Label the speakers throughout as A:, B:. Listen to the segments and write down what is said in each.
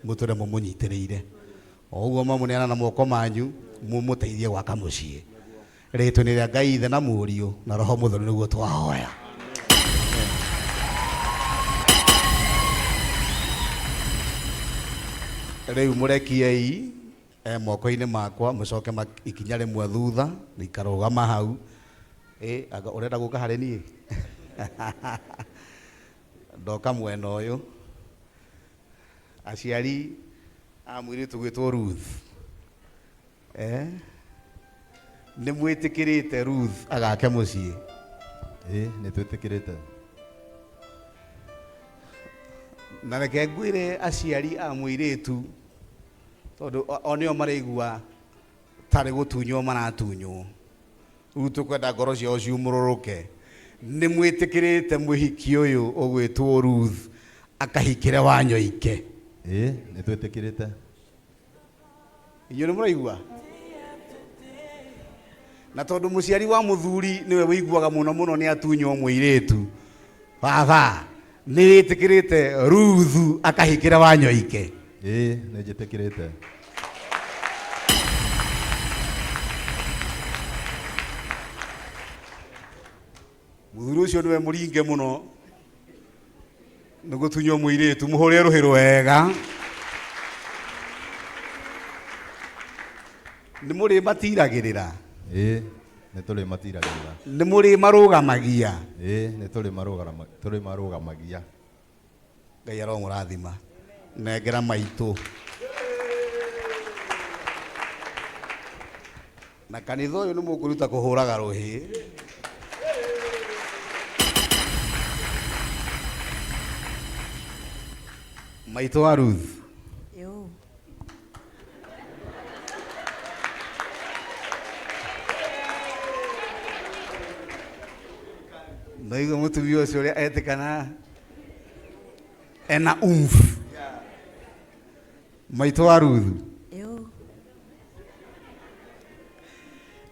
A: Mũtũre mũmũnyitĩrĩire. O ũguo mwamũneana na moko manyu, mũmũteithie gwaka mũciĩ. Rĩtwa-inĩ rĩa Ngai Ithe na Mũriũ na Roho Mũtheru nĩguo twahoya. Rĩu mũrekiei e moko-inĩ makwa, mũcoke ikinya rĩmwe thutha, ikarũgama hau. Ĩ, anga ũrenda gũka harĩ niĩ? Ndoka mwena ũyũ. Aciari a mũirĩtu gwĩtwo Ruth. Eh? Nĩ mwĩtĩkĩrĩte Ruth agake mũciĩ?
B: Ĩ, nĩ twĩtĩkĩrĩte.
A: Na reke ngwĩre aciari a mũirĩtu tondũ o nĩo maraigua tarĩ gũtunywo maratunywo. Rĩu tũkwenda ngoro ciao ciumũrũrũke. Nĩ mwĩtĩkĩrĩte mũhiki ũyũ ũgwĩtwo Ruth akahikĩre Wanyoike?
B: Ĩ, nĩ twĩtĩkĩrĩte.
A: Inyuĩ nĩ mũraigua? Na tondũ mũciari wa mũthuri nĩwe wĩiguaga mũno mũno nĩ atunywo mũirĩtu, baba nĩ wĩtĩkĩrĩte Ruthu akahikĩra Wanyoike?
B: Ĩĩ, nĩ njĩtĩkĩrĩte.
A: Mũthuri ũcio nĩwe mũringe mũno nĩ gũtunywo mũirĩtu, mũhũre rũhĩ rwega. Nĩ mũrĩ matiragĩrĩra?
B: Ĩĩ, nĩ tũrĩ matiragĩrĩra.
A: Nĩ mũrĩ marũgamagia?
B: Ĩĩ, nĩ tũrĩ tũrĩ marũgamagia.
A: Ngai aromũrathima. Nengera maitũ. Na kanitha ũyũ nĩ mũkwĩruta kũhũraga rũhĩ. Maitũ wa Ruth.
C: Yo.
A: Ndaigua mũtumia ũcio ũrĩa etĩkana ena umf. Maitũ wa Ruthu.
C: Yo.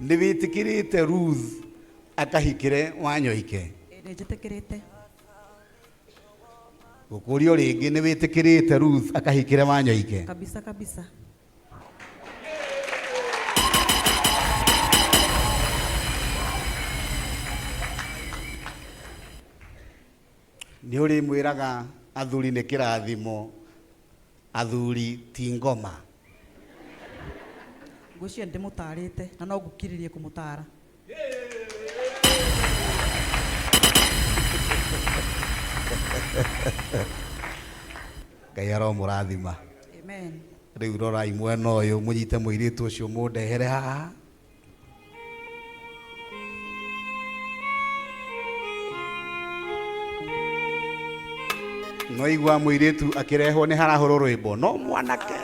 A: Nĩ wĩtĩkĩrĩte Ruth akahikĩre Wanyoike?
C: Nĩ njĩtĩkĩrĩte.
A: Gũkũrio rĩngĩ, nĩ wĩtĩkĩrĩte Ruth akahikĩre Wanyoike?
C: Kabisa kabisa.
A: Nĩ ũrĩmwĩraga athuri nĩ kĩrathimo, athuri ti ngoma?
C: Ngwĩciria nĩ ndĩmũtarĩte na no ngũkirĩrĩrie kũmũtara.
A: Ngai aromũrathima.
C: Amen.
A: Rĩu rorai mwena ũyũ, mũnyite mũirĩtu ũcio mũndehere haha. No igua mũirĩtu akĩrehwo nĩ harahũrwo rwĩmbo no mwanake.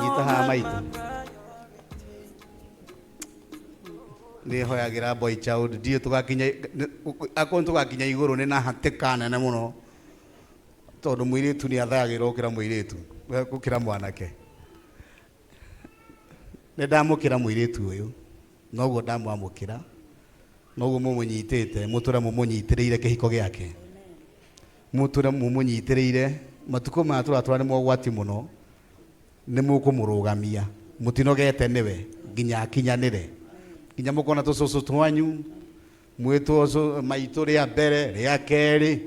A: Nyita haha maitũ. Nĩ hoyagĩra boy child, ndiũĩ tũgakinya akorwo tũgakinya igũrũ nĩ na hatĩka nene mũno, tondũ mũirĩtu nĩ athayagĩrwo gũkĩra mũirĩtu, gũkĩra mwanake. Nĩ ndamũkĩra mũirĩtu ũyũ, noguo ndamwamũkĩra, noguo mũmũnyitĩte, mũtũre mũmũnyitĩrĩire kĩhiko gĩake, mũtũre mũmũnyitĩrĩire. Matukũ maya tũratũra nĩ mogwati mũno, nĩ mũkũmũrũgamia mũtinogete nĩwe nginya akinyanĩre, nginya mũkona tũcũcũ twanyu mwĩtwo maitũ rĩa mbere rĩa kerĩ,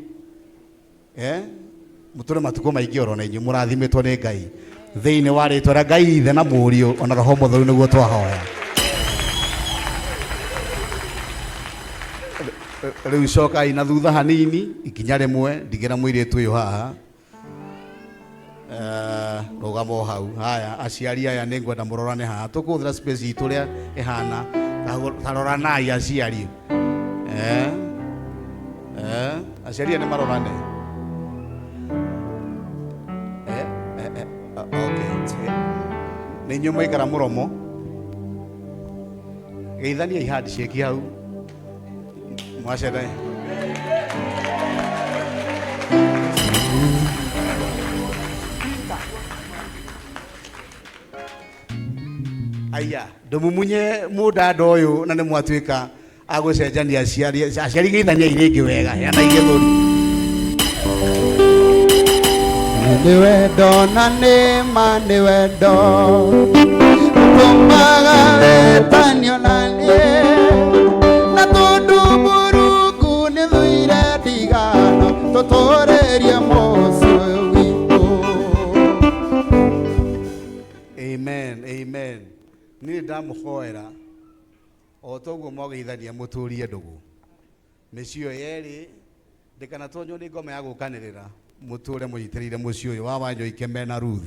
A: eh? Mũtũre matukũ maingĩ oro na inyuĩ mũrathimĩtwo nĩ Ngai thĩinĩ wa rĩtwa rĩa Ngai Ithe na Mũriũ ona Roho Mũtheru nĩguo twahoya. Rĩu cokai na thutha hanini ikinya rĩmwe, ndigĩra mũirĩtu ũyũ haha. Rũgama o hau. Haya, aciari aya nĩ ngwenda mũrorane haha, tũkũhũthĩra space itũ ũrĩa ĩhana. Ta roranai aciari. Aciari aya nĩ marorane. Okay. Nĩ inyuĩ mwaikara mũromo, geithaniai handshake hau mwacene. Aya, ndũmumunye mũndanda ũyũ na nĩ mwatuĩka agũcenjania aciari. Aciari, geithaniai rĩngĩ wega, heanai gĩthũri.
D: Nĩ wendo na nĩ ma nĩ wendo ũtũmaga wĩtanio na niĩ na tondũ Mũrungu nĩ thũire ndigano tũtũrĩrie mũciĩ ũyũ witũ.
A: Amen, amen. Niĩ ndamũhoera o toguo mwageithania mũtũrie ndũgũ mĩciĩ ĩyo yerĩ ndĩkanatonywo nĩ ngoma ya gũkanĩrĩra mũtũre mũnyitĩrĩire mũciĩ ũyũ wa Wanyoike mena Ruth.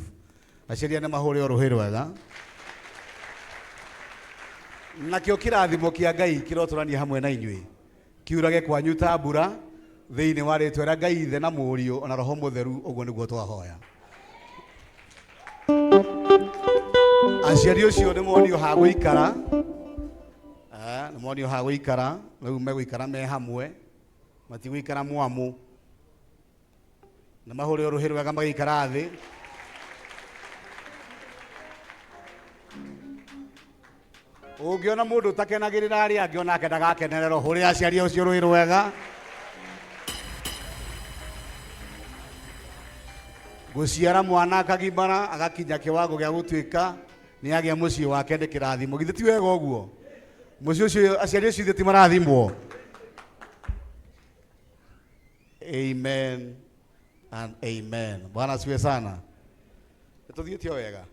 A: Aciari nĩ mahũre o rũhĩ rwega nakĩo kĩrathimo kĩa Ngai kĩrotũrania hamwe na inyuĩ kiurage kwanyu ta mbura thĩinĩ wa rĩtwa rĩa Ngai Ithe na Mũriũ ona Roho Mũtheru. Ũguo nĩguo twahoya. Aciari ũcio nĩ monio ha gũikara, nĩ monio ha gũikara rĩu megũikara me hamwe matigũikara mwamu na mahũre rũhĩ rwega magĩikara thĩ. Ũngĩona mũndũ ũtakenagĩrĩra arĩa angĩ onake ndagakenererwo, hũrĩra aciari ũcio rũhĩ rwega. Gũciara mwana akagimara agakinya kĩwango gĩa gũtuĩka nĩ agĩa mũciĩ wake nĩ kĩrathimo. Githĩ ti wega ũguo? Mũciĩ ũcio aciari ũcio ithuĩ ti marathimwo? Amen and amen. Bwana asifiwe sana. Tũthiĩte o wega.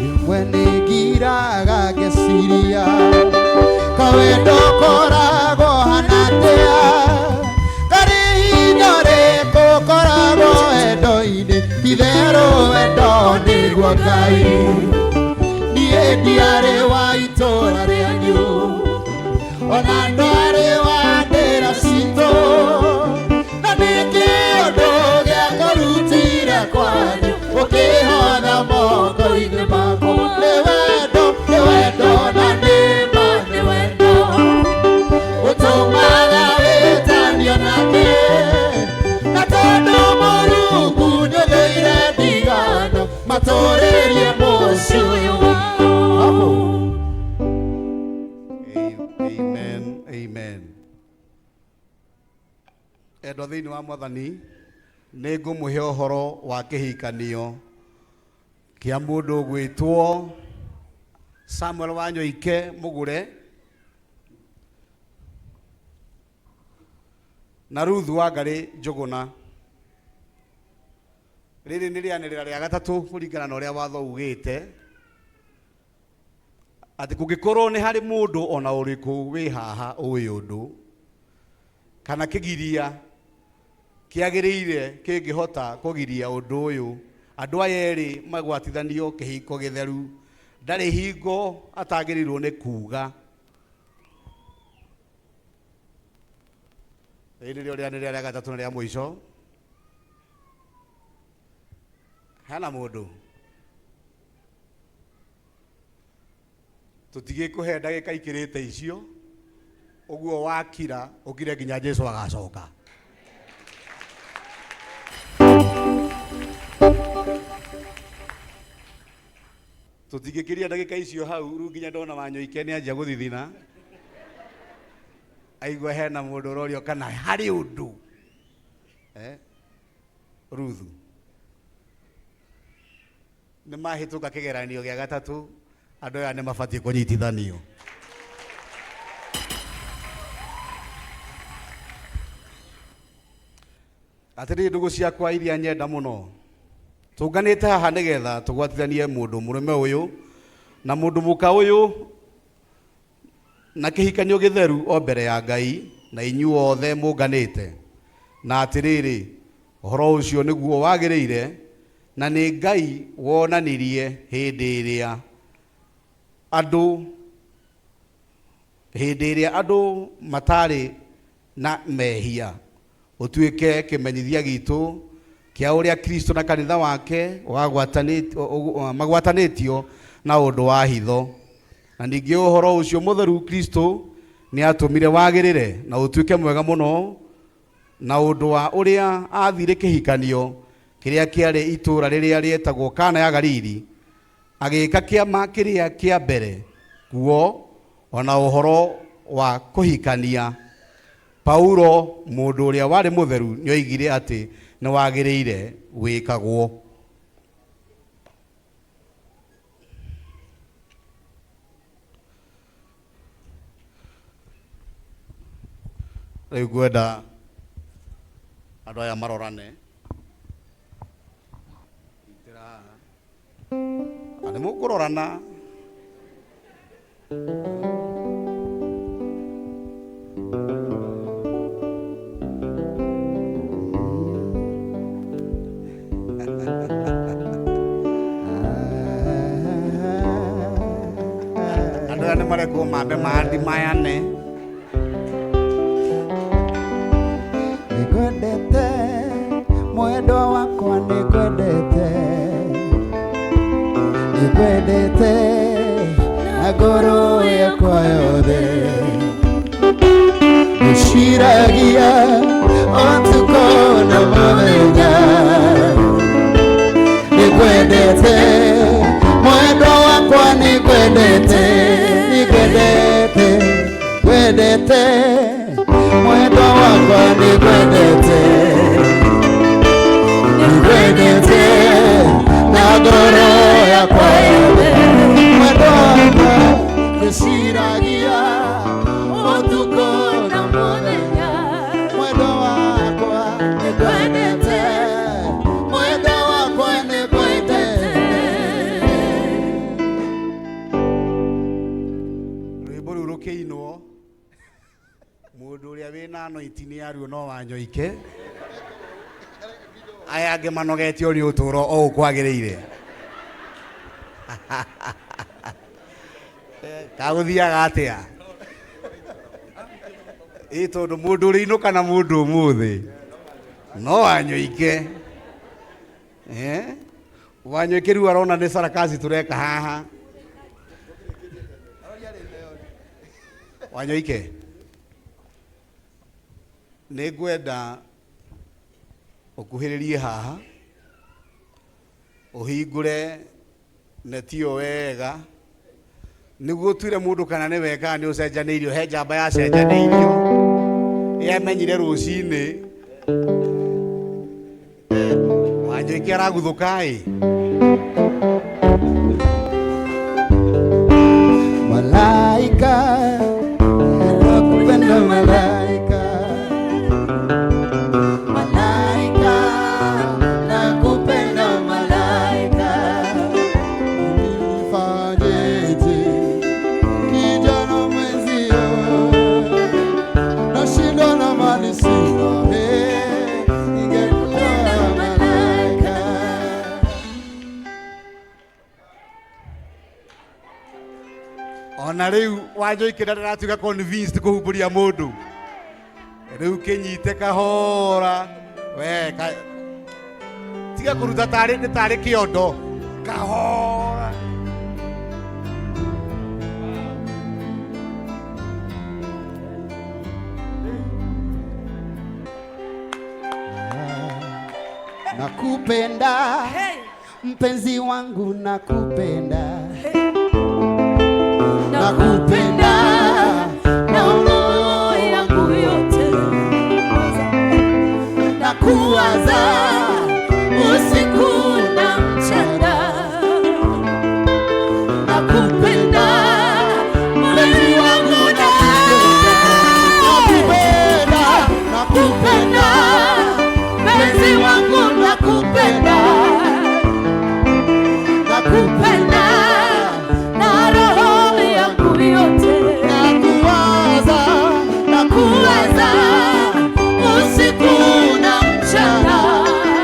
D: Rĩmwe nĩ ngiraga ngeciria kawendo koragwo hana atĩa karĩ hinya ũrĩkũ ũkoragwo wendo-inĩ itherũ wendo nĩguo Ngai niĩ ndiarĩ wa itũra rĩanyu ona ndwarĩ wa ndĩra citũ na nĩkĩ ũndũ gĩa kũrutire kwanyu ũkĩhotha moko-inĩ makwa nĩ wendo nĩ wendo na nĩ ma nĩ wendo ũtũmaga wĩtanio nake na tondũ Mũrungu nĩũthũire ndigano matũrĩrie mũciĩ ũyũ wao.
A: Amen, amen. Endwa thĩinĩ wa Mwathani, nĩ ngũmũhe ũhoro wa kĩhikanio kĩa mũndũ ũgwĩtwo Samuel Wanyoike Mũgũre na Ruth Wangarĩ Njũgũna. Rĩrĩ nĩ rĩanĩrĩra rĩa gatatũ kũringana na ũrĩa watho ugĩte atĩ kũngĩkorwo nĩ harĩ mũndũ ona ũrĩkũ wĩ haha ũĩ ũndũ kana kĩgiria kĩagĩrĩire kĩngĩhota kũgiria ũndũ ũyũ andũ aya erĩ magwatithanio kĩhiko gĩtheru ndarĩ hingo atagĩrĩirwo nĩ kuga. Rĩrĩ nĩrĩo rĩanĩrĩra rĩa gatatũ na rĩa mũico. Hena mũndũ tũtigĩkũhe ndagĩka ikĩrĩte icio ũguo wakira ũkire nginya Jesu agacoka. Tũtingĩkĩria ndagĩka icio hau rĩu nginya ndona Wanyoike nĩ anjia gũthithina aigua hena mũndũ ũrorio kana harĩ ũndũ. Ruthu nĩ mahĩtũka kĩgeranio gĩa gatatũ andũ aya nĩ mabatiĩ kũnyitithanio. Atĩrĩrĩ ndũgũ ciakwa iria nyenda mũno tũnganĩte haha nĩgetha tũgwatithanie mũndũ mũrũme ũyũ na mũndũ mũka ũyũ na kĩhikanio gĩtheru o mbere ya Ngai na inyuĩ othe mũnganĩte na atĩrĩrĩ ũhoro ũcio nĩguo wagĩrĩire na nĩ Ngai wonanirie hĩndĩ ĩrĩa andũ matarĩ na mehia ũtuĩke kĩmenyithia gitũ kĩa ũrĩa Kristo na kanitha wake magwatanĩtio na ũndũ wa hitho na ningĩ ũhoro ũcio mũtheru Kristo nĩ atũmire wagĩrĩre na ũtuĩke mwega mũno Na ũndũ wa ũrĩa athire kĩhikanio kĩrĩa kĩarĩ itũũra rĩrĩa rĩetagwo Kana ya Galili, agĩka kĩama kĩrĩa kĩa mbere kuo ona ũhoro wa kũhikania. Paulo mũndũ ũrĩa warĩ mũtheru nĩoigire atĩ nĩ wagĩrĩire wĩkagwo. Rĩu ngwenda andũ aya marorane. Nyitĩra haha. Na nĩ mũkũrorana. Andũ aya nĩ marekwo mambe mandimayane.
D: Nĩngwendete mwendwa wakwa, nĩngwendete, nĩngwendete na ngoro yakwa yothe. Ndĩciragia ũtukũ na mũthenya. Nĩngwendete mwendwa wakwa, nĩngwendete, nĩngwendete, ngwendete mwendwa wakwa, nĩngwendete, nĩngwendete na ngoro yakwa yothe. Mwendwa wakwa, ndĩciragia ũtukũ na mũthenya. Mwendwa wakwa, nĩngwendete, mwendwa wakwa, nĩngwendete.
A: Rwĩmbo rũu rũkĩinwo, mũndũ ũrĩa wĩna anointing yaruo no Wanyoike. Aya angĩ manogetio nĩ ũtũũro o ũũ kwagĩrĩire. Kagũthiaga atĩa? Ĩ tondũ mũndũ ũrĩinũka na mũndũ ũmũthĩ no Wanyoike. Eh? Wanyoike rĩu arona nĩ sarakasi tũreka haha. Wanyoike, nĩ ngwenda ũkuhĩrĩrie haha, ũhingũre neti ĩyo wega nĩguo ũtuire mũndũ kana nĩ we kana nĩ ũcenjanĩirio. He njamba yacenjanĩirio yamenyire rũcinĩ. Wanyoike araguthũka ĩ.
D: Malaika, nakupenda malaika. Malaika, nakupenda malaika. Nifanyeje kijana mwenzio, nashindwa na mali sina, hey, ningekuwa malaika.
A: Ona rĩu Wanyoike ndaratuĩka convinced kũhumbũria mũndũ. Rĩu kĩnyite kahora we ka, tiga kũruta tarĩ nĩ tarĩ kĩondo kahora.
D: Nakupenda
C: Hey.
D: mpenzi wangu, nakupenda,
E: Nakupenda na roho yangu yote, nakuwaza usiku na mchana. Nakupenda mpenzi wangu,
D: nakupenda,
E: nakupenda mpenzi wangu, nakupenda, nakupenda na roho yangu yote.
D: Nakuwaza,
E: Nakuwaza usiku na mchana.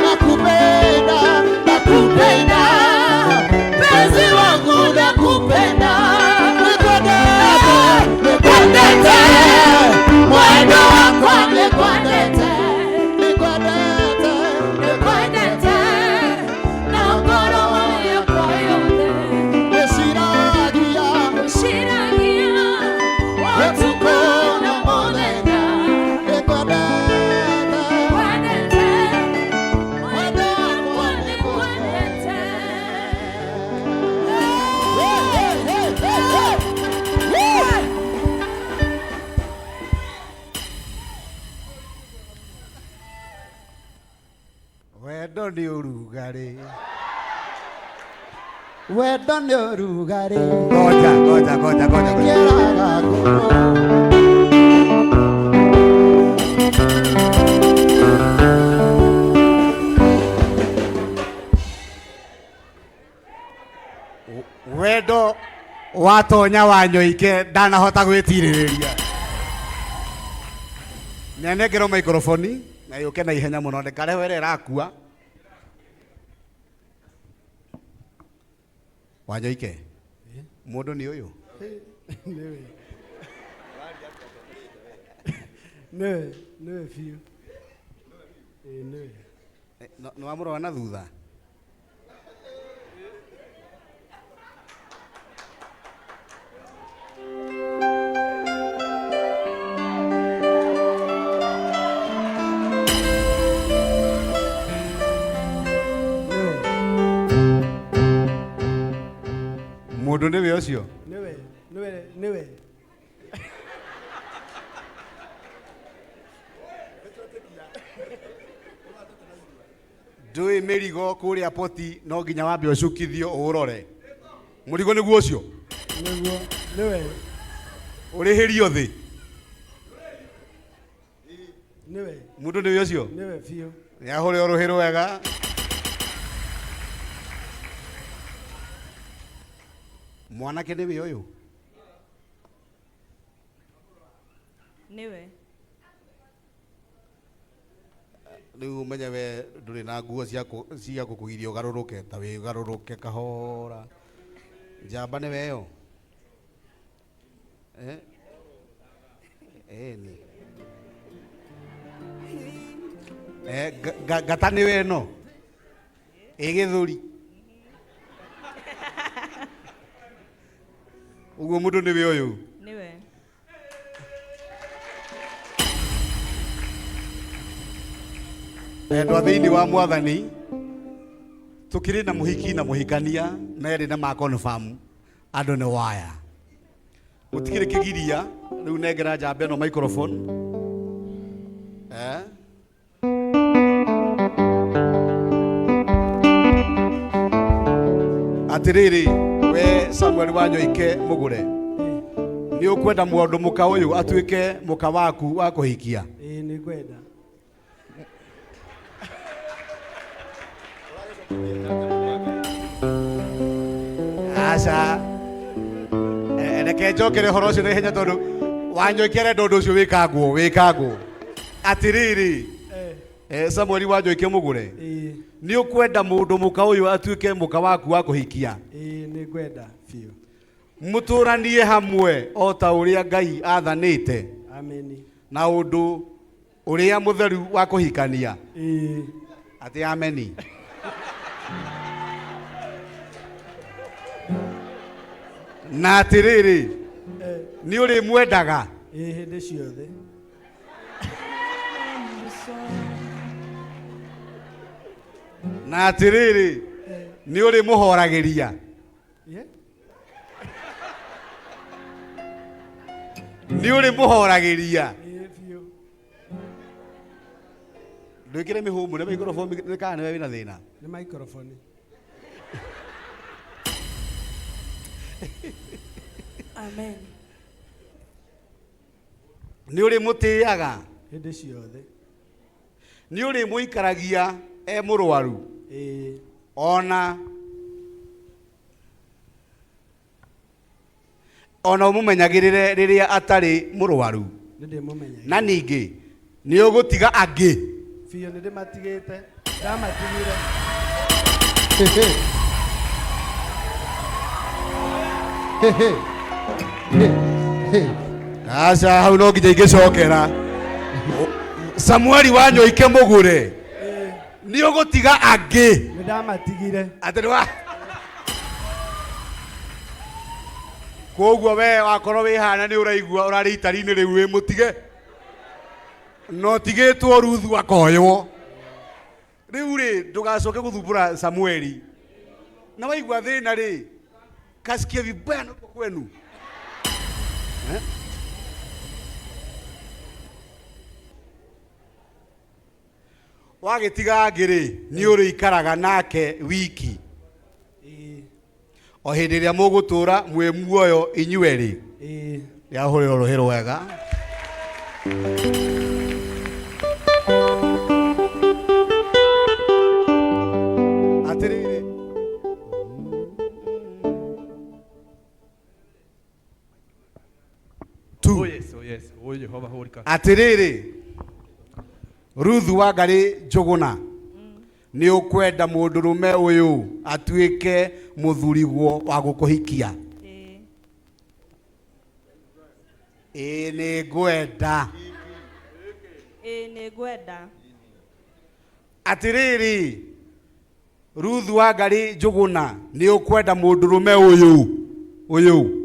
D: Nakupenda
A: Wendo nĩ ũrugarĩ.
D: Wendo nĩ ũrugarĩ.
A: Ngoja, ngoja, ngoja, ngoja, ngoja.
D: Wĩkĩraga ngoro.
A: Wendo watonya Wanyoike ndanahota gwĩtirĩrĩria. Nĩanengerwo maikroboni na yũke na ihenya mũno ndĩkarehwo ĩrĩa ĩrakua. Wanyoike, mũndũ nĩ ũyũ?
F: Nĩwe. Nĩwe, nĩwe biũ. Ĩĩ nĩwe.
A: Nĩ wamũrora na thutha?
F: Nĩwe.
A: Mũndũ nĩwe ũcio?
F: Nĩwe, nĩwe, nĩwe.
A: Ndũĩ mĩrigo kũrĩa poti no nginya wambe ũcukithio ũũrore. Mũrigo nĩguo ũcio?
F: Nĩguo, nĩwe.
A: Ũrĩhĩrio thĩ?
F: Nĩwe.
A: Mũndũ nĩwe ũcio?
F: Nĩwe biũ.
A: Nĩahũre rũhĩ rwega. Mwanake nĩwe ũyũ?
C: Nĩwe.
A: Rĩu ũmenye we ndũrĩ na nguo cia gũkũgiria ũgarũrũke, ta wĩgarũrũke kahora. Njamba nĩwe ĩyo? Eh? Ĩni. Ngata nĩwe ĩno? Ĩ gĩthũri? Ũguo mũndũ nĩwe ũyũ?
C: Nĩwe.
A: Endwa thĩinĩ wa Mwathani, tũkĩrĩ na mũhiki na mũhikania merĩ na ma confirm andũ nĩ waya. Gũtikĩrĩ kĩgiria, rĩu nengera njamba ĩno microphone. Atĩrĩrĩ, we Samuel Wanyoike mũgũre, nĩ ũkwenda mũndũ mũka ũyũ atuĩke mũka waku wa kũhikia?
F: Ĩĩ nĩ ngwenda.
A: Aca. Reke njokere ũhoro ũcio na ihenya tondũ Wanyoike arenda ũndũ ũcio wĩkangwo, wĩkangwo. Atĩrĩrĩ, Samuel Wanyoike mũgũre, nĩ ũkwenda mũndũ mũka ũyũ atuĩke mũka waku wa kũhikia?
F: Ĩĩ nĩ ngwenda biũ.
A: Mũtũranie hamwe o ta ũrĩa Ngai athanĩte.
F: Ameni.
A: Na ũndũ ũrĩa mũtheru wa kũhikania.
F: Ĩĩ.
A: Atĩ ameni. Na atĩrĩrĩ, nĩ ũrĩmwendaga?
F: Ĩĩ hĩndĩ ciothe.
A: Na atĩrĩrĩ, nĩ ũrĩmũhoragĩria? Nĩ ũrĩmũhoragĩria?
F: Ĩĩ biũ.
A: Ndwĩkĩre mĩhũmũ nĩ microphone nĩ kana nĩwe wĩna thĩna?
F: Nĩ microphone.
C: Amen.
A: Nĩ ũrĩmũtĩaga?
F: Hĩndĩ ciothe.
A: Nĩ ũrĩmũikaragia e mũrwaru?
F: Ĩĩ.
A: Ona ũmũmenyagĩrĩre rĩrĩa atarĩ mũrwaru?
F: Nĩ ndĩmũmenyagĩrĩra.
A: Na ningĩ nĩ ũgũtiga angĩ?
F: Biũ nĩ ndĩmatigĩte. Ndamatigire.
A: Aca, hau no nginya ingĩcokera. Samuel Wanyoike mũgũre, nĩ ũgũtiga angĩ?
F: Nĩ ndamatigire.
A: Atĩ nĩ wa koguo we wakorwo wĩ hana nĩ ũraigua ũrarĩ itari-inĩ rĩu wĩ mũtige, no tigĩtwo Ruthu akoywo. Rĩu rĩ, ndũgacoke gũthumbũra Samueli. Na waigua thĩna rĩ, kasikie vibaya na huko kwenu. Wagĩtiga angĩ-rĩ, nĩ ũrĩikaraga nake wiki.
F: Ĩĩ.
A: O hĩndĩ ĩrĩa mũgũtũra mwĩ muoyo inyuerĩ.
F: Ĩĩ.
A: Nĩahũrĩrwo rũhĩ rwega. Atĩrĩrĩ. Tu.
G: Oh yes, oh yes. Oh Jehova hũrika.
A: Atĩrĩrĩ, Ruthu Wangarĩ Njũgũna, nĩ ũkwenda mũndũrũme ũyũ atuĩke mũthurigwo wa gũkũhikia?
C: Ĩĩ.
A: Ĩĩ nĩ ngwenda.
C: Ĩĩ nĩ ngwenda.
A: Atĩrĩrĩ, Ruthu Wangarĩ Njũgũna, nĩ ũkwenda mũndũrũme ũyũ ũyũ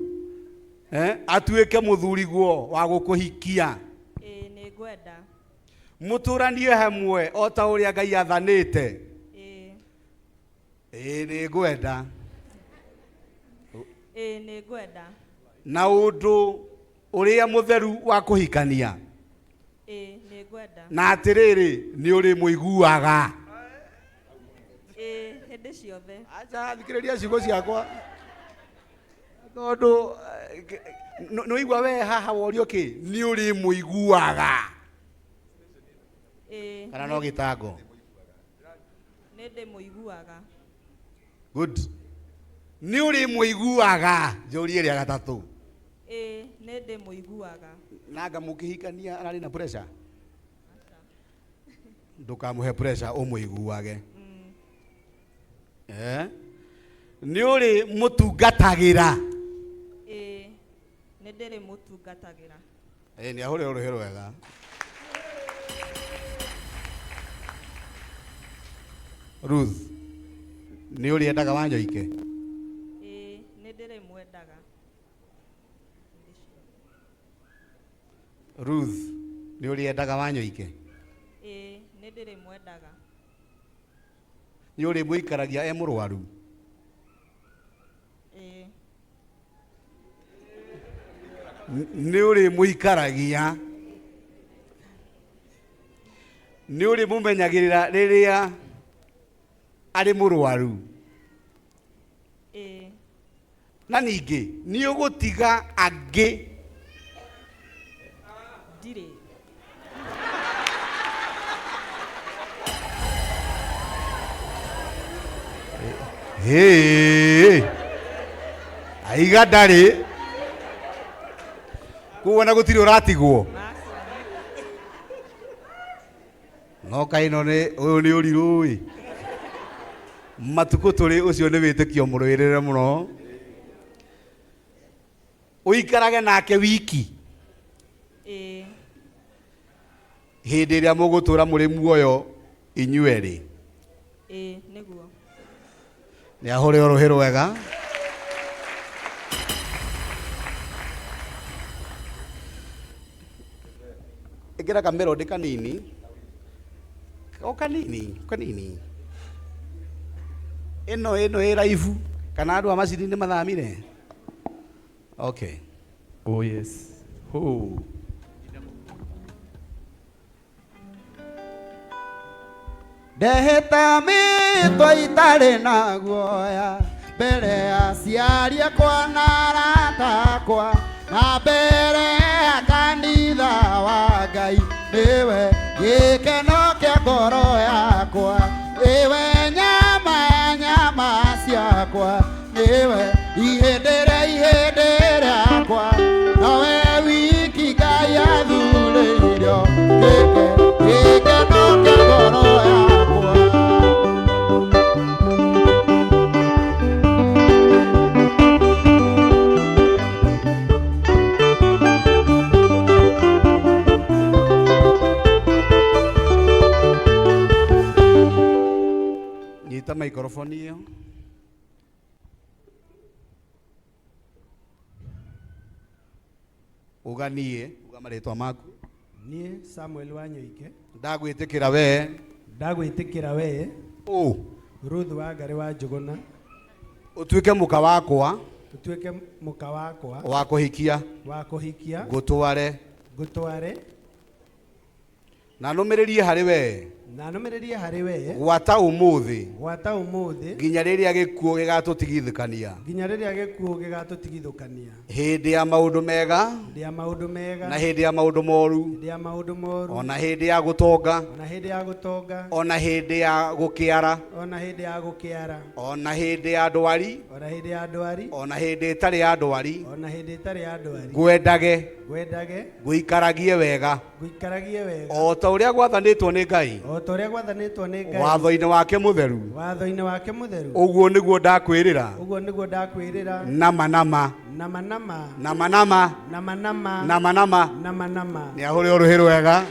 A: atuĩke mũthurigwo wa gũkũhikia?
C: Ĩĩ nĩ ngwenda.
A: Mũtũranie hamwe o ta ũrĩa Ngai athanĩte?
C: Ĩĩ.
A: Ĩĩ nĩ ngwenda.
C: Ĩĩ nĩ ngwenda.
A: Na ũndũ ũrĩa mũtheru wa kũhikania?
C: Ĩĩ nĩ ngwenda.
A: Na atĩrĩrĩ, nĩ ũrĩ mũiguaga?
C: Ĩĩ hĩndĩ ciothe.
A: Acha thikĩrĩria ciugo ciakwa tondũ nĩ waigua we haha worio kĩ, nĩ ũrĩ mũiguaga?
C: Ĩĩ.
A: Kana no gĩtango?
C: Nĩ ndĩmũiguaga.
A: Good. Nĩ ũrĩ mũiguaga? Njũrie rĩa gatatũ.
C: Ĩĩ nĩ ndĩmũiguaga.
A: Nanga mũkĩhikania ararĩ na pressure? Ndũkamũhe pressure, ũmũiguage. Nĩ ũrĩ mũtungatagĩra?
C: Ĩĩ nĩ ndĩrĩ mũtungatagĩra.
A: Nĩ ahũrĩrwo rũhĩ rwega. Ruth, nĩ ũrĩendaga Wanyoike?
C: Ĩĩ nĩ ndĩrĩmwendaga.
A: Ruth, nĩ ũrĩendaga Wanyoike?
C: Ĩĩ nĩ ndĩrĩmwendaga.
A: Nĩ ũrĩmũikaragia e mũrwaru?
C: Ĩĩ.
A: Nĩ ũrĩmũikaragia? Nĩ ũrĩmũmenyagĩrĩra rĩrĩa arĩ mũrwaru?
C: Ĩĩ.
A: Na ningĩ nĩ ũgũtiga angĩ?
C: Ndirĩ.
A: Hĩĩ. Aiga ndarĩ. Koguo na gũtirĩ ũratigwo. No kaĩ ĩno nĩ ũyũ nĩ ũrirũ ĩ. Matukũ tũrĩ ũcio nĩ wĩtĩkio mũrũĩrĩre mũno. Ũikarage nake wiki.
C: Ĩĩ.
A: Hĩndĩ ĩrĩa mũgũtũra mũrĩ muoyo inyuerĩ.
C: Ĩĩ nĩguo.
A: Nĩ ahũrĩrwo rũhĩ rwega. Ĩkĩra kamelody kanini. O kanini, kanini. Ĩno ĩno ĩ raibu kana andũ a macini nĩ mathamire? Okay.
G: Oh yes. Oh.
D: Ndehĩta mĩtwa itarĩ na guoya mbere ya aciari akwa na arata akwa na mbere ya kanitha wa Ngai, nĩwe gĩkeno kĩa ngoro yakwa, nĩwe nyama ya nyama ciakwa, nĩwe ihĩndĩ rĩa ihĩndĩ rĩakwa, nowe wiki Ngai athurĩirio gĩkeno kĩa ngoro yakwa.
A: Nyita microphone ĩyo. Uga niĩ, uga marĩtwa maku.
F: Niĩ Samuel Wanyoike.
A: Ndagwĩtĩkĩra we.
F: Ndagwĩtĩkĩra we.
A: Ũ.
F: Ruth Wangarĩ wa Njũgũna.
A: Ũtuĩke mũka wakwa.
F: Ũtuĩke mũka wakwa.
A: Wa kũhikia.
F: Wa kũhikia.
A: Ngũtware.
F: Ngũtware.
A: Na nũmĩrĩrie harĩ we.
F: Na nũmĩrĩrie harĩ we
A: Gwata ũmũthĩ
F: gwata ũmũthĩ
A: nginya rĩrĩa gĩkuũ gĩgatũtigithũkania.
F: Nginya rĩrĩa gĩkuũ gĩgatũtigithũkania.
A: Hĩndĩ ya maũndũ mega
F: Hĩndĩ ya maũndũ mega
A: na hĩndĩ ya maũndũ moru,
F: hĩndĩ ya maũndũ moru,
A: ona hĩndĩ ya gũtonga,
F: ona hĩndĩ ya gũtonga,
A: ona hĩndĩ ya gũkĩara,
F: ona hĩndĩ ya gũkĩara,
A: ona hĩndĩ ya ndwari,
F: ona hĩndĩ ya ndwari,
A: ona hĩndĩ ĩtarĩ ya ndwari,
F: ona hĩndĩ ĩtarĩ ya ndwari,
A: ngwendage,
F: ngwendage,
A: ngũikaragie wega,
F: ngũikaragie wega,
A: o ta ũrĩa gwathanĩtwo nĩ Ngai
F: o ta ũrĩa gwathanĩtwo nĩ Ngai
A: watho-inĩ wake mũtheru.
F: Watho-inĩ wake mũtheru.
A: Ũguo nĩguo ndakwĩrĩra.
F: Ũguo nĩguo ndakwĩrĩra.
A: Nama nama.
F: Nama nama.
A: Nama nama.
F: Nama nama.
A: Nama nama.
F: Nama nama.
A: Nĩ ahũre ũrũhĩ rwega.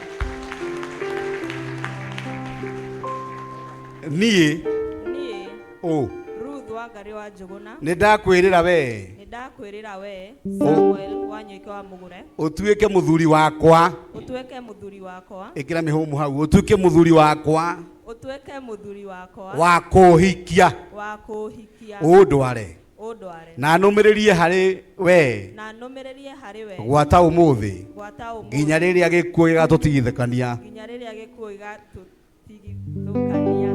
A: Niĩ
C: Niĩ
A: ũ
C: Ruth Wangari wa Njũgũna
A: nĩ ndakwĩrĩra we
C: nĩ ndakwĩrĩra we Samuel Wanyoike wa Mũgũre
A: ũtuĩke mũthuri wakwa.
C: Ũtuĩke mũthuri wakwa.
A: Ĩkĩra mĩhũmũ hau. Ũtuĩke mũthuri wakwa.
C: Ũtuĩke mũthuri wakwa.
A: Wa kũhikia.
C: Wa kũhikia.
A: Ũndware.
C: Ũndware.
A: Na nũmĩrĩrie harĩ we
C: Na nũmĩrĩrie harĩ we
A: gwata ũmũthĩ
C: gwata ũmũthĩ
A: nginya rĩrĩa gĩkuũ gĩgatũtigithũkania.
C: Nginya rĩrĩa gĩkuũ gĩgatũtigithũkania.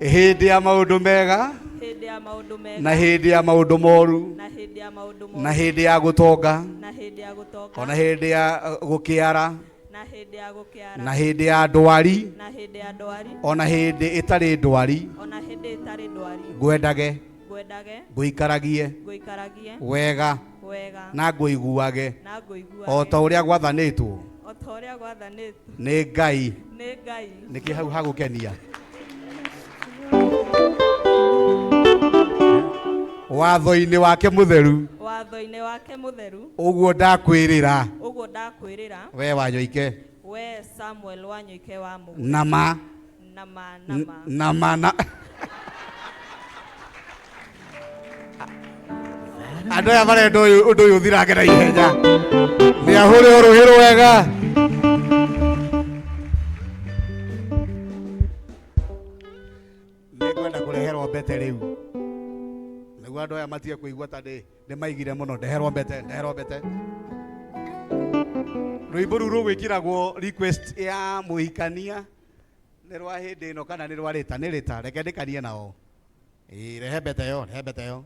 A: Hĩndĩ ya maũndũ mega
C: Hĩndĩ ya maũndũ mega
A: na hĩndĩ ya maũndũ moru,
C: na hĩndĩ ya maũndũ moru,
A: na hĩndĩ ya gũtonga,
C: na hĩndĩ ya gũtonga,
A: ona hĩndĩ ya gũkĩara,
C: na hĩndĩ ya gũkĩara,
A: na hĩndĩ ya ndwari,
C: na hĩndĩ ya ndwari,
A: ona hĩndĩ ĩtarĩ ndwari,
C: ona hĩndĩ ĩtarĩ ndwari,
A: ngwendage,
C: ngwendage,
A: ngũikaragie
C: ngũikaragie
A: wega,
C: wega,
A: na ngũiguage
C: na ngũiguage
A: o ta ũrĩa gwathanĩtwo
C: o ta ũrĩa gwathanĩtwo
A: nĩ Ngai.
C: Nĩ Ngai.
A: Nĩkĩ hau hagũkenia? Watho-inĩ wake mũtheru.
C: Watho-inĩ wake mũtheru.
A: Ũguo ndakwĩrĩra.
C: Ũguo ndakwĩrĩra.
A: We Wanyoike.
C: We Samuel Wanyoike wa Mũgũre.
A: Nama.
C: Nama nama.
A: Nama na. Andũ aya marenda ũndũ ũyũ ũthirange na ihenya. Nĩ ahũre ũrũhĩ rwega. Nĩngwenda kũreherwo mbete rĩu. Nĩguo andũ aya matige kũigua ta nĩ maigire mũno. Ndeherwo mbete, ndeherwo mbete. Rwĩmbo rũu rũgwĩkĩragwo request ya mũhikania nĩ rwa hĩndĩ ĩno kana nĩ rwa rĩta? Nĩ rĩta, reke ndĩkanie nao. Ĩĩ, rehe mbete ĩyo, rehe mbete ĩyo.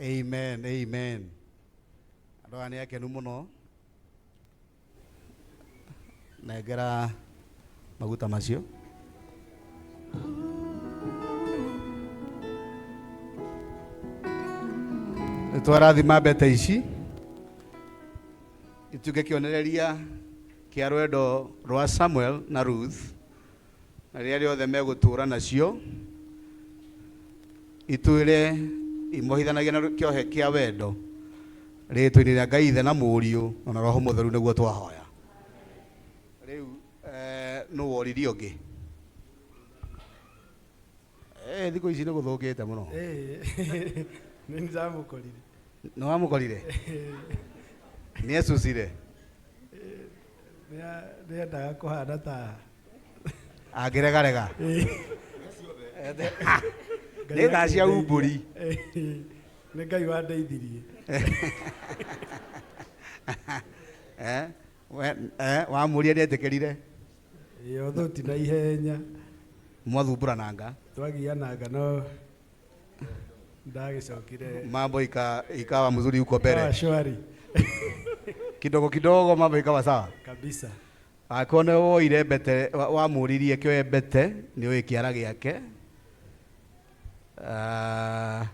A: Amen, amen. Andũ aya nĩ akenu mũno. Nengera maguta macio. Nĩ twarathima mbete ici ituĩke kĩonereria kĩa rwendo rwa Samuel na Ruth na rĩrĩa rĩothe megũtũũra nacio itwĩre imohithanagia na kĩohe kĩa wendo rĩtwa-inĩ rĩa Ngai Ithe na Mũriũ na Roho Mũtheru nĩguo twahoya. Rĩu nũ woririe ũngĩ? Thikũ ici nĩ gũthũkĩte mũno.
F: Nĩ ndamũkorire.
A: Nĩ wamũkorire? Nĩ ecucire?
F: Nĩendaga kũhana ta
A: Angĩregarega. Nĩ thaa cia umbũri.
F: Nĩ Ngai wandeithirie.
A: Eh, we- eh, wamũria nĩetĩkĩrire?
F: Ĩĩ, although ti na ihenya.
A: Mwathumbũrananga.
F: Twagiananga no ndagĩcokire.
A: Mambo ikawa mzuri huko mbele.
F: Ikawa shwari.
A: Kidogo kidogo mambo ikawa sawa.
F: Kabisa.
A: Akorwo nĩ woire mbete wamũririe kĩoe mbete nĩ ũĩ kĩara gĩake. Ah,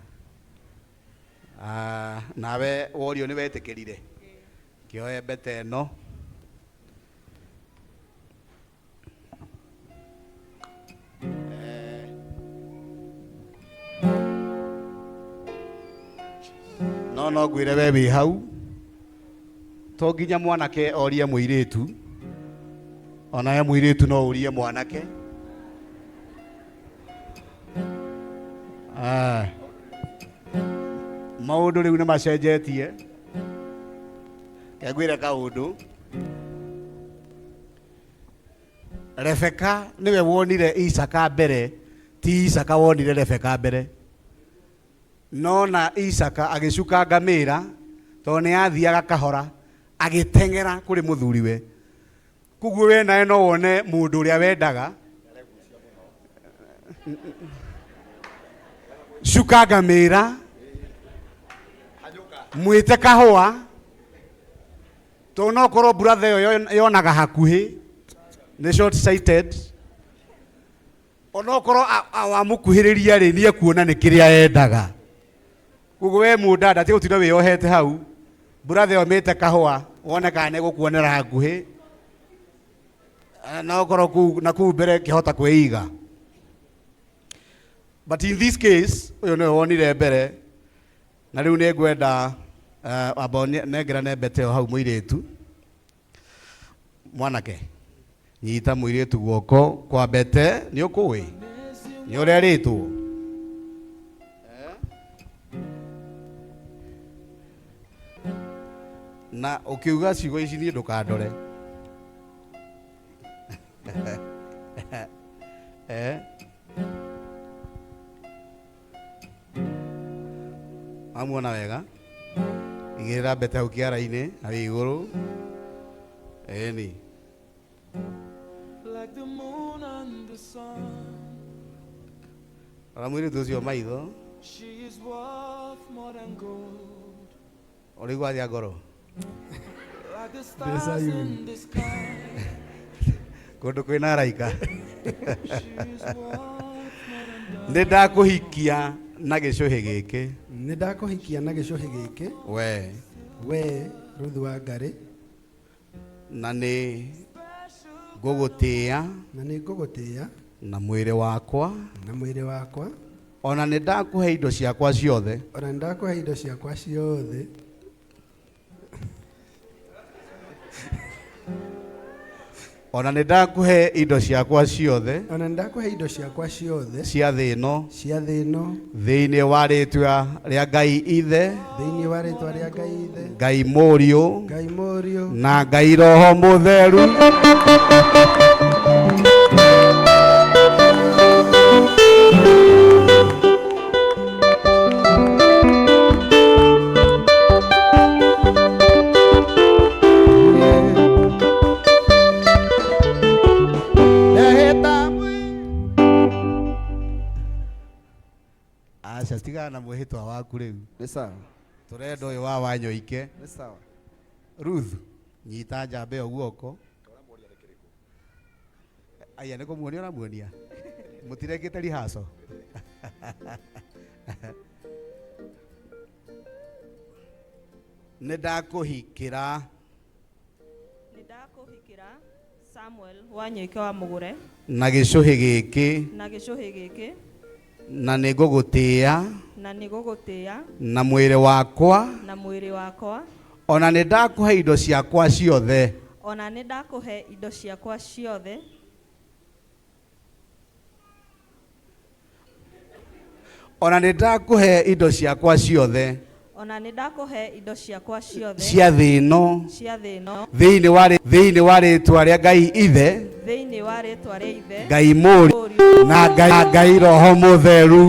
A: ah, nawe worio nĩ wetĩkĩrire kĩoe mbete ĩno. Eh, no no ngwĩre we wĩ hau to nginya mwanake orie mũirĩtu onawe mũirĩtu no ũrie mwanake. Ah. Maũndũ rĩu nĩ macenjetie. Ngwĩre kaũndũ, Rebeka nĩwe wonire Isaka mbere, ti Isaka wonire Rebeka mbere. Nona Isaka agĩcuka ngamĩra tondũ nĩ athiaga kahora agĩteng'era kũrĩ mũthuriwe. Koguo we nawe no wone mũndũ ũrĩa wendaga. Cuka ngamĩra, mwĩte kahũa, tondũ no korwo brother ĩyo yonaga hakuhĩ nĩ short sighted, onokorwo wamũkuhĩrĩria rĩ nĩ ekuona nĩ kĩrĩa endaga. Koguo we mũndanda tiga gũtinda wĩyohete hau, brother ĩyo mĩte kahũa wone kana nĩ gũkuonera hakuhĩ, na okorwo kũu na kũu mbere kĩhota kwĩiga. But in this case ũyũ nĩwe wonire mbere, na rĩu nĩ ngwenda amba nengerane mbete ĩyo hau mũirĩtu. Mwanake nyita mũirĩtu guoko kwa mbete, nĩ ũkũĩ nĩ ũrerĩtwo. Na ũkiuga ciugo ici niĩ ndũkandore. Amuona wega, igĩrĩra mbete hau kĩara-inĩ na wĩ igũrũ. Ĩni.
H: Like the moon and the sun.
A: Rora mũirĩtu ũcio maitho.
H: She is worth more than gold.
A: Ũraigua atĩa ngoro?
H: Like the stars in the sky.
A: Kũndũ kwĩna araika.
H: She is worth more than
A: Nĩ ndakũhikia na gĩcũhĩ gĩkĩ.
F: Nĩ ndakũhikia na gĩcũhĩ gĩkĩ.
A: We.
F: We Ruth wa Ngarĩ.
A: Na nĩ ngũgũtĩĩa.
F: Na nĩ ngũgũtĩĩa.
A: Na mwĩrĩ wakwa.
F: Na mwĩrĩ wakwa.
A: Ona nĩ ndakũhe indo ciakwa ciothe.
F: Ona nĩ ndakũhe indo ciakwa ciothe.
A: Ona nĩ ndakũhe indo ciakwa ciothe.
F: Ona nĩ ndakũhe indo ciakwa ciothe.
A: Cia thĩ ĩno.
F: Cia thĩ ĩno.
A: Thĩinĩ wa rĩtwa rĩa Ngai Ithe.
F: Thĩinĩ wa rĩtwa rĩa Ngai Ithe.
A: Ngai Mũriũ.
F: Ngai Mũriũ.
A: Na Ngai Roho Mũtheru. Aca tigana na mwĩhĩtwa waku rĩu.
D: Nĩ sawa.
A: Tũrenda ũyũ wa Wanyoike.
D: Nĩ sawa.
A: Ruth, nyita njamba ĩyo guoko. Aya nĩ kũmuonia ũramuonia. Mũtirekĩte rehearsal. Nĩ ndakũhikĩra.
C: Nĩ ndakũhikĩra Samuel Wanyoike wa Mũgũre.
A: Na gĩcũhĩ gĩkĩ.
C: Na gĩcũhĩ gĩkĩ.
A: Na nĩ ngũgũtĩĩa.
C: Na nĩ ngũgũtĩĩa.
A: Na mwĩrĩ wakwa.
C: Na mwĩrĩ wakwa.
A: Ona nĩ ndakũhe indo ciakwa ciothe.
C: Ona nĩ ndakũhe indo ciakwa ciothe.
A: Ona nĩ ndakũhe indo ciakwa ciothe.
C: Ona nĩ ndakũhe indo ciakwa ciothe
A: cia thĩ ĩno
C: cia thĩ ĩno
A: thĩinĩ wa rĩtwa rĩa Ngai Ithe,
C: thĩinĩ wa rĩtwa rĩa Ithe,
A: Ngai Mũriũ na Ngai Roho Mũtheru.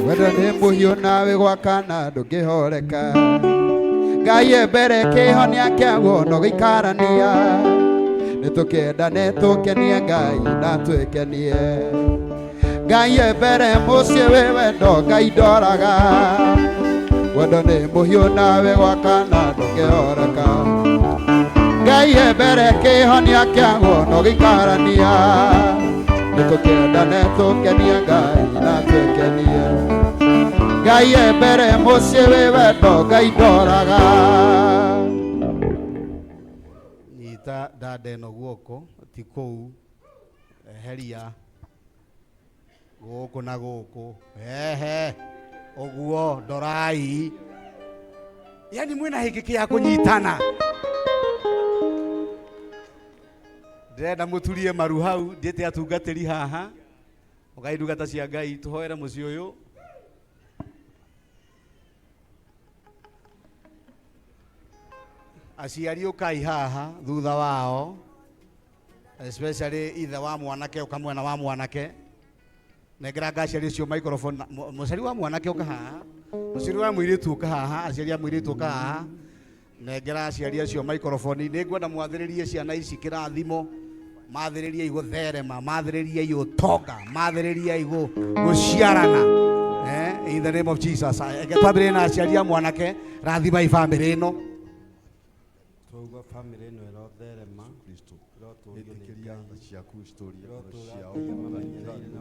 D: Wendo nĩ mũhiũ nawe gwakana ndũngĩhoreka. Ngai e mbere kĩhonia kĩaguo no gũikarania. Nĩtũkĩendane tũkenie Ngai na twĩkenie. Ngai e mbere mũciĩ wĩ wendo Ngai ndoraga. Wendo nĩ mũhiũ nawe gwakana ndũngĩhoreka. Ngai e mbere kĩhonia kĩaguo no gũikarania. Nĩtũkĩendane tũkenie Ngai na twĩkenie. Ngai e mbere mũciĩ wĩ wendo Ngai ndoraga.
A: Nyita dada ĩno guoko ti kũu, eheria gũkũ na gũkũ, ehe ũguo ndorai, yani mwĩna hĩngĩ kĩa kũnyitana. Ndĩrenda mũturie maru hau, ndiĩte atungatĩri haha, ũkai ndungata cia Ngai tũhoere mũciĩ ũyũ. Aciari ũkai haha thutha wao, especially ithe wa mwanake ũka mwena wa mwanake. Nengera aciari acio microphone. Mũciari wa mwanake ũka haha, mũciari wa mũirĩtu ũka haha, aciari a mũirĩtu ũka haha. Nengera aciari acio microphone. Nĩngwenda mwathĩrĩrie ciana ici kĩrathimo, mathĩrĩrie igũtherema, mathĩrĩrie ũtonga, mathĩrĩrie gũciarana. In the name of Jesus. Reke twambĩrĩrie na aciari a mwanake, rathimai bamĩrĩ ĩno.
I: Twauga bamĩrĩ ĩno ĩrotherema,
B: Kristo
I: ĩrotũũrio nĩ
B: ĩtĩkĩria
I: Ngai,
B: tha ciaku citũrie ngoro
I: ĩrotũũra
B: ciao
I: Ngai amamenyereire na